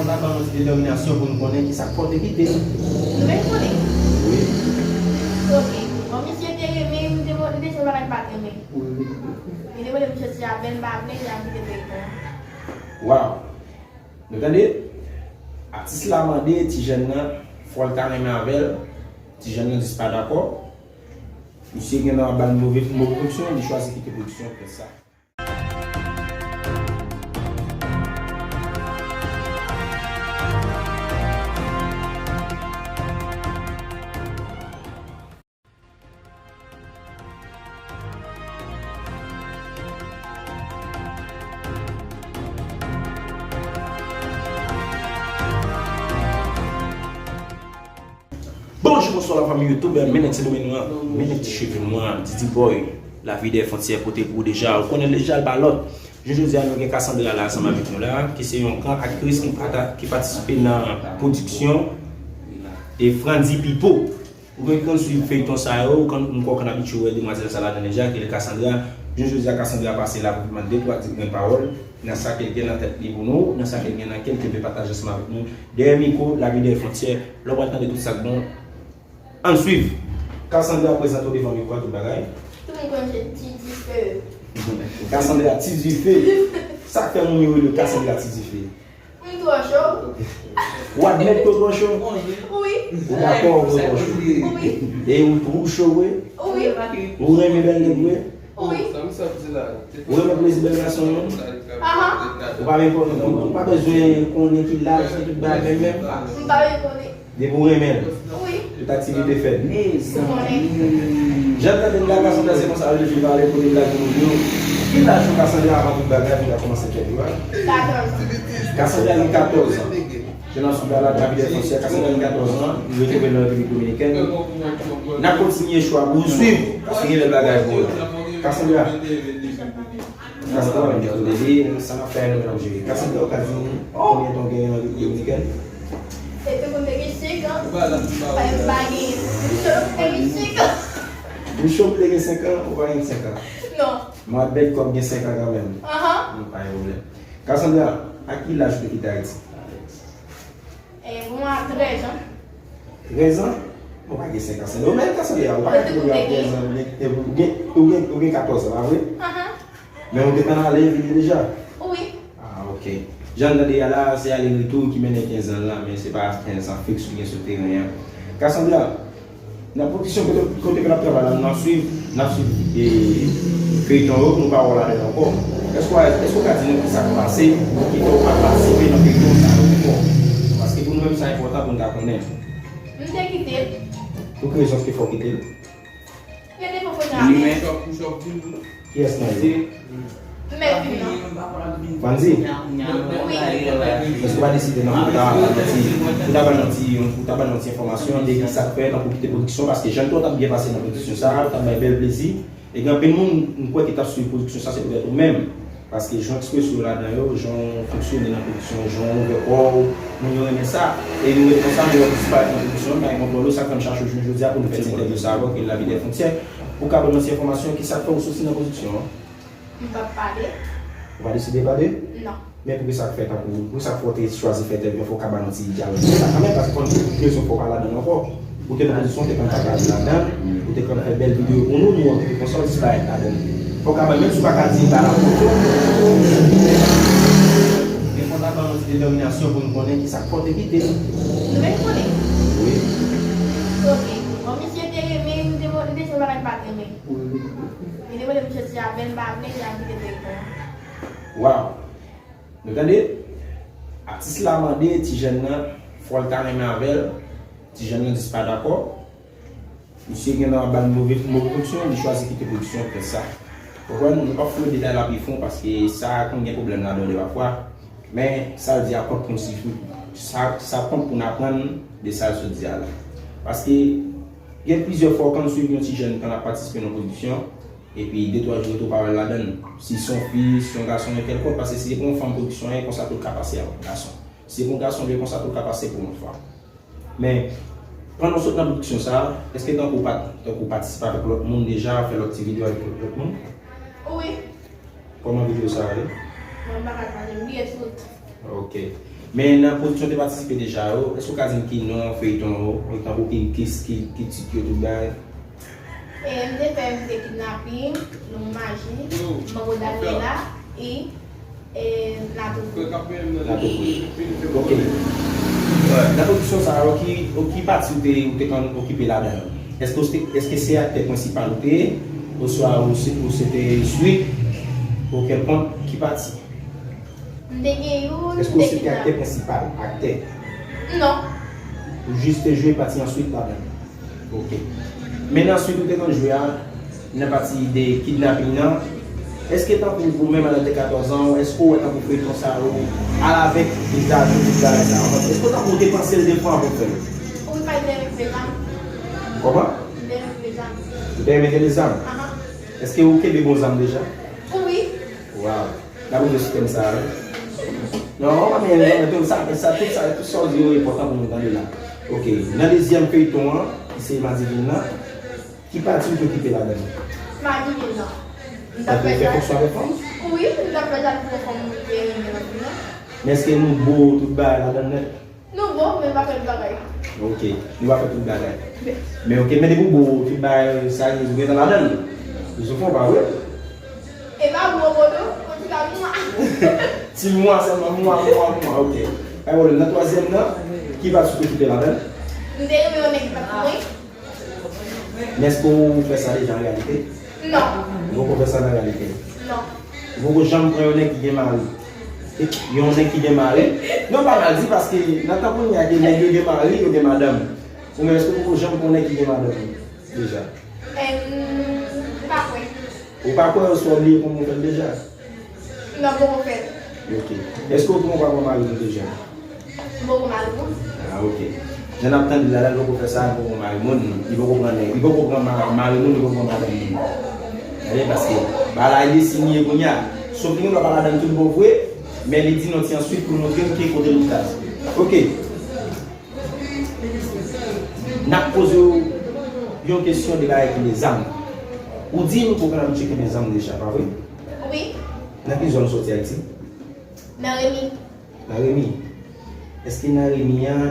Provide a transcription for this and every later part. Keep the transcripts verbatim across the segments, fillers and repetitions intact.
Sa ban nou ti detèminasyon pou nou konnen ki sa k fè w te kite. Nou menm konnen. Wi. Ok. Bon, misye te renmen m, te mo-, li te fè bagay pa t renmen. Li te mande m chèche avè l, m pa vle, li ap kite feyton an. Waw. Nou tande? Atis la mande ti jèn nan, fò l ta renmen avè l. Ti jèn nan di s pa dakò. Misye gen dwa ba l move, move pwodiksyon, li chwazi kite pwodiksyon pou sa. Bonjou, bonswa lafanmi YouTube, men nèg Sendomeng lan, men nèg ti cheve nwa, Didi Boy, Lavi dèyè fwontyè pote pou ou deja, ou konnen deja l pa lòt. Jou jodi a nou gen Cassandra la ansanm avèk nou la, ki se yon gran aktris ki pata-, ki patisipe nan pwodiksyon e Frandy Pipo. Ou gen konn swiv feyton sa yo, ou konn, m kwè w konn abitye wè demwazèl sa ladan deja, ki rele Cassandra. Jou jodi a Cassandra pase la pou di de twa ti grenn pawòl nan sa ke l gen nan tèt li pou nou, nan sa ke l gen nan kè l, ke l vle pataje ansanm avèk nou. Dèyè mikwo, Lavi dèyè fwontyè, lè w pral tande tout sa k bon, ann swiv. Cassandra prezante w devan mikwo a, tout bagay. Tout moun konn se Ti Dife. Cassandra Ti Dife. Sa k fè moun yo rele w Cassandra Ti Dife? M twò cho. W admèt ke w twò cho? Wi. Ou dakò ke w twò cho? Wi. E ou twò cho vre? Wi. Ou renmen bèl nèg vre? Wi. Ou renmen plezi bèl gason yo? Ahan. Ou pa menm konnen, ou pa bezwen konnen ki laj, ki tout bagay menm menm? M pa bezwen konnen. Depi w renmen l, wi, tout aktivite fèt. Mezanmi. Jan n tande m la, Cassandra se konsa l vin pale, kote l lage moun yo. Ki laj ou, Cassandra, avan tout bagay, pou ta kòmanse fè yo a? Katòz an. Cassandra gen katòz an. Jan n ap swiv la, Lavi dèyè fwontyè, Cassandra gen katòz an, li retwouve l nan Repiblik Dominikèn. N ap kontinye cho a pou w swiv, paske gen bèl bagay pou ou. Cassandra. Cassandra menm jan tou, depi sa n ap fè a nou menm n ap jere. Cassandra, ou ka di nou konbyen tan w genyen nan Repiblik Dominikèn? Epi pou m te gen senk an, pa m pa gen. M cho pou te gen senk an. M cho pou te gen senk an, ou pa gen senk an? Non. Mwen bèl kòm gen senk an kanmenm. Ahan. Hmm, pa gen pwoblèm. Cassandra, a ki laj ou te kite Ayiti? E, bon, a trèz an. Trèz an? Bon, pa gen senk an, se nòmal, Cassandra, ou pa ka kite trèz an, ou gen, ou gen, ou gen, ou gen katòz an, pa vre? Ahan. Men ou te konn ale vini deja? Wi. Ah, ok. Jan n tande a la, se ale retou ki mennen kenz an la, men se pa kenz an fiks ou gen sou teren an. Cassandra, nan pwodiksyon kote, kote ke n ap travay la, n ap swiv, n ap swiv, e, feyton yo, nou pa wè w ladan l ankò. Èske w, èske w ka di nou ki sa k pase, ki fè w pa patisipe nan feyton sa yo ankò? Paske pou nou menm, sa enpòtan pou n ta konnen. M te kite l. Pou ki rezon ki fè w kite l? Rete pou kounye a, men. Kiyès nan yo? Mèt fim nan. Frandy? Wi. Èske w pa deside nan pou ta ba n yon ti, pou ta ba n yon ti, pou ta ba n yon ti enfòmasyon de ki sa k fè nan pou kite pwodiksyon, paske jan tou w t ap byen pase nan pwodiksyon sa a, w t ap bay bèl plezi. E gen anpil moun, m kwè, ki t ap swiv pwodiksyon sa, se poutèt ou menm. Paske jan w eksprese w ladan yo, jan w fonksyone nan pwodiksyon, jan w ouvè kò w, moun yo renmen sa. E nou ret konsa, nou wè w disparèt nan pwodiksyon an, pa gen kontwòl ou, sa k fè m chache w jounen jodi a pou nou fè ti entèvyou sa avè w, ki rele Lavi dèyè fwontyè. Pou w ka ban nou ti enfòmasyon, ki sa k fè w soti nan pwodiksyon an? M p ap pale. Ou pa deside pale? Non. Men poukisa k fè tankou, poukisa k fè w te chwazi fè entèvyou an, fò w ka ba nou ti dyalòg konsa kanmenm, paske konn rezon fè w pa ladan l ankò. Ou te nan pwodiksyon, ou te konn pataje ladan l, ou te konn fè bèl videyo pou nou, nou wè w kite konsa w disparèt ladan l. Fò w ka ban, menm si w pa ka di m pa la foto. Men fò w ta ban nou ti detèminasyon pou nou konnen ki sa k fè w te kite. Nou menm konnen. Wi. Ok. Bon, misye te renmen m, te mo-, li te fè bagay pa t renmen. Li te mande m chèche avè l, m pa vle, li ap kite feyton an. Waw. Nou tande? Atis la mande ti jèn nan, fò l ta renmen avè l. Ti jèn nan di s pa dakò. Misye gen dwa ba l move, move pwodiksyon, li chwazi kite pwodiksyon pou sa. Konprann? Nou p ap fouye detay la pi fon paske sa konn gen pwoblèm ladan yo pafwa. Men sa l di a kont pou n swiv, sa, sa kont pou n aprann de sa l sot di a la. Paske gen plizyè fwa w konn swiv yon ti jèn kan l ap patisipe nan pwodiksyon, epi de twa jou rete w pa wè l ladan l. Si se yon fi, si se yon gason, men kèlkont, paske si se pou yon fanm pwodiksyon an, e konsa tou l ka pase avèk yon gason. Si se pou yon gason, e konsa tou l ka pase pou yon fanm. Men, pandan w sot nan pwodiksyon sa a, èske tankou w pa t, tankou w patisipe avèk lòt moun deja, fè lòt ti videyo avèk lòt, lòt moun? Wi. Kòman videyo sa a rele? Mwen pa ka pale, m bliye tout. Ok. Men nan pwodiksyon w te patisipe deja yo, èske w ka di m ki non feyton yo, tankou ki, ki, ki, ki tit yo, tout bagay? E, m te fè, m te kidnapin, long maji, manbo Daniela, e, e, Nato Free. Nato Free. Ok. Nan pwodiksyon sa yo, ki, ki pati ou te, ou te konn okipe ladan l? Èske w se, èske se aktè prensipal ou te ye, oswa ou se, ou se te swit, ou kèlkonk, ki pati? M te gen youn, m te gen. Èske w se te aktè prensipal, aktè? Non. Ou jis te jwe pati answit ladan l? Ok. Men nan swit ou te konn jwe a, nan pati de kidnapin nan, èske tankou ou menm a laj de katòz an, èske w wè tankou feyton sa yo, alavèk vizaj ou, tout bagay sa yo, èske w tankou ou te panse l de fwa anvan w fè l? Wi, paske m te renmen vye zam. Kòman? M te renmen vye zam. Ou te renmen vye zam? Ahan. Èske ou kenbe bon zam deja? Wi. Waw. N ap rive sou tèm sa a, wi. Non, non, men, men, men, tout sa, sa, tout sa, tout sa w di yo enpòtan pou nou tande la. Ok, nan dezyèm feyton an, ki se Madivin nan, ki pati ou te okipe ladan l? Madivin nan. M t ap fè, fè fonksyon avèk fanm? Wi, m t ap fè sa pou fanm mwen te renmen nan fim nan. Men èske nou bo tout bagay ladan l nèt? Nou bon, men n pa fè tout bagay. Ok, nou pa fè tout bagay. Men ok, men depi w bon, tout bagay sa yo, ou gentan ladan l. Ou sou fon, pa vre? E pa bon, bon, non, an tou ka, mwa. Ti mwa sèlman, mwa, mwa, mwa, ok. Pa gen pwoblèm, nan twazyèm nan, ki pati ou te okipe ladan l? M te renmen yon nèg ki pa t pou mwen. Men èske w fè sa deja an reyalite? Non. Ou poko fè sa nan reyalite? Non. Ou poko janm pran yon nèg ki gen mari? E, yon nèg ki gen mari? Non, pa mal di, paske nan tan kounye a, gen nèg yo gen mari, yo gen madanm. Ou menm, èske ou poko janm pran yon nèg ki gen madanm deja? Em, m pa kwè. Ou pa kwè, oswa w bliye kòman w fè l deja? Non, m poko fè l. Ok. Èske ou pran, ou pa pran mari nou deja? M poko mari moun. Ah, ok. Jan n ap tande l la, li poko fè sa, li poko mari moun, li poko pran nèg, li poko pran ma-, mari moun, li poko pran madanm moun. Tande, paske bagay la e desi li ye kounye a. Sof li gen dwa pa ladan l tout bon vre, men li di non ti answit pou l montre n ki kote l chita. Ok. N ap poze w yon kesyon de bagay ki gen zam. Ou di m ke w konn abitye kenbe zam deja, pa vre? Wi. Nan ki zòn ou soti Ayiti? Nan Remi. Nan Remi? Èske nan Remi an,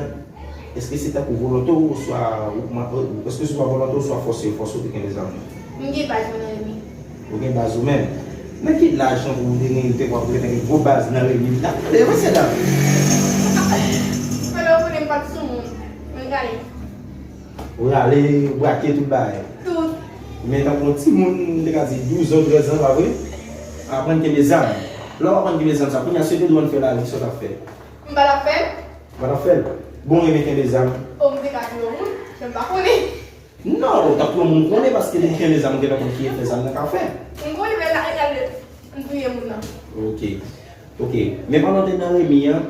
èske se tankou volonte w, oswa ou, èske se swa volonte w, oswa fòse, fòse w te kenbe zam nan? M gen baz mwen nan Remi. Ou gen baz ou menm? Nan ki laj tankou ou te gen, ou te kwè ou te gen gwo baz nan Remi? N ap tande, mesye dam. Fè lè ou konnen m pa t sou moun. Mwen gade. Ou rale, ou brake tout bagay. Tout. Men tankou yon timoun, m te ka di douz an, trèz an, pa vre? Aprann kenbe zam. Lè w aprann kenbe zam sa, kounye a, si yo te di w ann fè lari, sa w t ap fè? M pa t ap fè l. Ou pa t ap fè l? Bon, renmen kenbe zam. O, m te ka touye yon moun, men m pa konnen. Non, ou t ap touye yon moun konnen, paske depi kenbe zam, ou gentan konn ki efè zam nan ka fè. M konnen, men la, gade, m touye moun nan. Ok. Ok. Men pandan w te nan Remi an,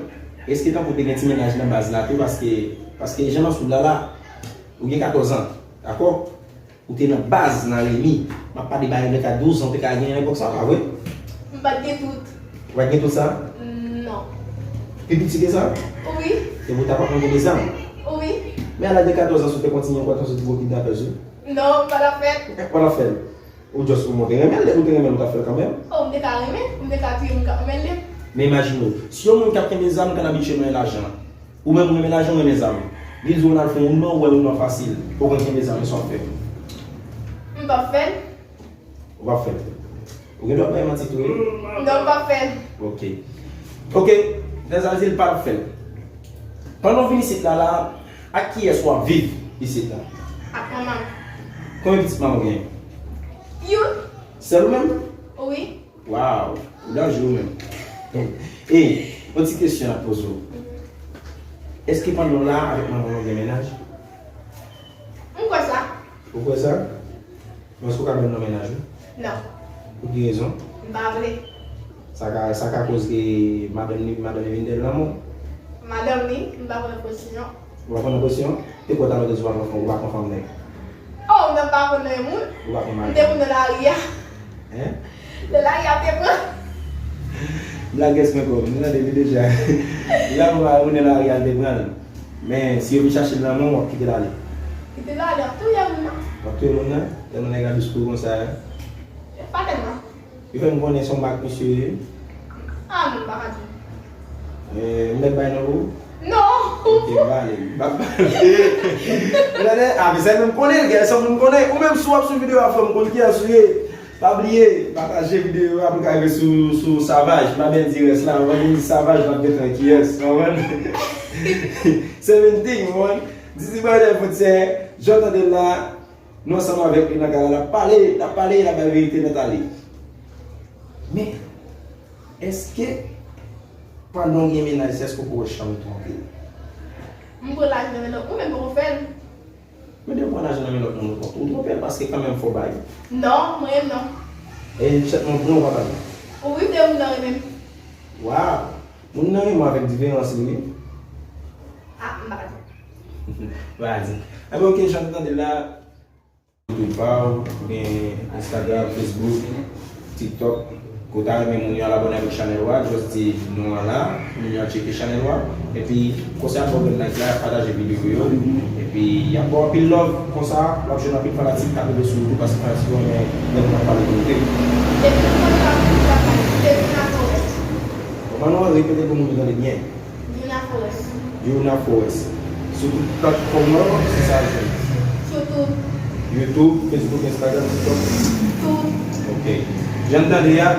èske tankou te gen ti mennaj nan baz la tou? Paske, paske jan Masoud la la, ou gen katòz an, dakò? Ou te nan baz nan Remi. M ap pale bagay de ka douz an, ou te ka gen nan epòk sa, pa vre? M pa t gen tout. Ou pa t gen tout sa? Non. Pi piti ke sa? Wi. Epi ou t ap aprann kenbe zam? Wi. Men a laj de katòz an, si w te kontinye ankò, atò, se te gwo kidnapèz, wi. Non, m pa t ap fè l. Ou pa t ap fè l? Ou just ou te renmen l, depi w te renmen l, ou t ap fè l kanmenm? O, m te ka renmen, m te ka touye moun k ap renmen l. Men imajine w, si yon moun k ap kenbe zam konn abitye nan lajan, ou menm ou renmen lajan, ou renmen zam, li di w ann al fè yon woulman, ou wè woulman fasil, ou konn kenbe zam, men sa w ap fè? M p ap fè l. Ou p ap fè l? Ou gen dwa bay manti tou, wi. Non, m p ap fè l. Ok. Ok, Dèzazil pa t ap fè l. Pandan w vin isit la, la, ak kiyès w ap viv isit la? Ak manman m. Konbyen pitit manman w gen? Youn. Sèl ou menm? Wi. Waw, ou danje ou menm. E, yon ti kesyon n ap poze w. Èske pandan w la avèk manman w gen mennaj? M kwè sa. Ou kwè sa? Men èske w ka ban m non mennaj ou? Non. Pou ki rezon? M pa vle. Sa ka, sa ka koz ke madanm li, madanm li vin dèyè l lanmò? Madanm li, m pa pran presyon. Ou pa pran presyon? Te kwè talè w te di w pa pran fanm, ou pa pran fanm nèg. O, m nan pa pran nan yon moun. Ou pa pran mari. M te moun nan lari a. Hein? Nan lari a te pran. Blaguès mwen kò, m tande li deja. Li pa pran mari, moun nan lari a te pran l. Men, si yo vin chache l lanmò, w ap kite l ale. Kite l ale, ap touye moun nan. W ap touye moun nan? Tèlman nèg la dous pou konsa, hein? Pa tèlman. Yo fè m konnen se yon mak misye ye. A, non, m pa ka di. Eh, m mèt bay non pou ou? Non. Ok, m ale. M ap pale. Ou tande? A, men sa menm konnen, gen sa moun konnen. Ou menm si w ap swiv videyo a, frè m, konn kiyès ou ye. Pa bliye, pataje videyo a pou l ka rive sou, sou Savaj. M pa byen di rès la, mwen menm di Savaj, m ap gentan kiyès. Ou konprann? Same thing, man. Didi Boy de Frontyè, jan w tande l la, nou ansanm avèk li nan kay la, l ap pale, l ap pale, l ap bay verite nèt ale. Men, èske pandan w gen mennaj, èske w poko janm twonpe? M pran lajan nan men lòt, ou menm poko fè l. Men depi w pran lajan nan men lòt moun, ou twonpe l paske kanmenm fò bay. Non, mwen menm non. E chèt mwen pran ou pa bay? Wi, de moun nan renmen m. Waw! Moun nan renmen w avèk diferans li wi. A, m pa ka di. Pa di. Enben, ok, jan nou tande la, YouTube pa w, oubyen Instagram, Facebook, TikTok, ke w ta renmen moun yo al abòne avèk chanèl ou a, just di non an la, moun yo al tcheke chanèl ou a, epi konsa y ap ba w grenn like la, y ap pataje videyo yo, epi y ap ba w anpil love, konsa w ap jwenn anpil fanatik k ap rive sou ou tou, paske fanatik yo renmen lè moun ap pale verite. Depi nan kòmantè a, depi nan kòmantè. Bon, Manou, repete pou moun yo tande byen. Youna Forest. Youna Forest. Sou tout platfòm nan, se sa jwenn. Sou tout. YouTube, Facebook, Instagram, TikTok. Tout. Ok. Jan n tande a,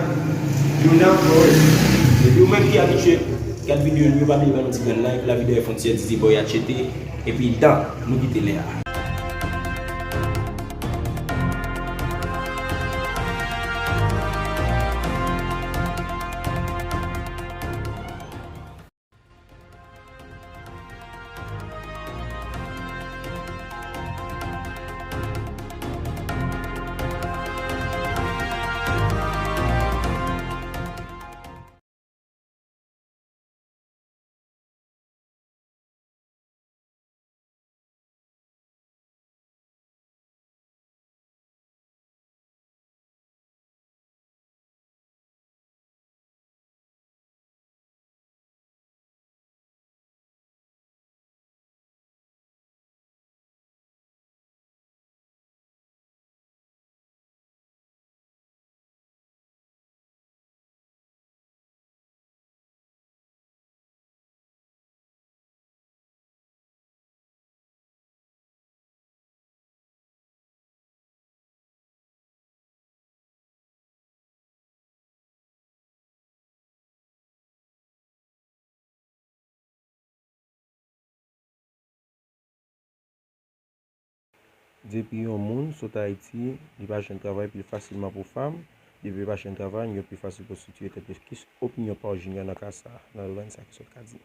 Youna Forest. Epi ou menm ki abitye gad videyo nou yo, pa bliye ban nou ti grenn like, la vidéo est foncière, Didi Boy H T, epi dan, nou kite lè a. Depi yon moun sot Ayiti, li pa jwenn travay pi fasilman pou fanm, depi li pa jwenn travay, li pi fasil pwostitiye tèt li. Ki opinyon pa w, Junior, nan ka sa a, nan lwen sa ki sot ka di?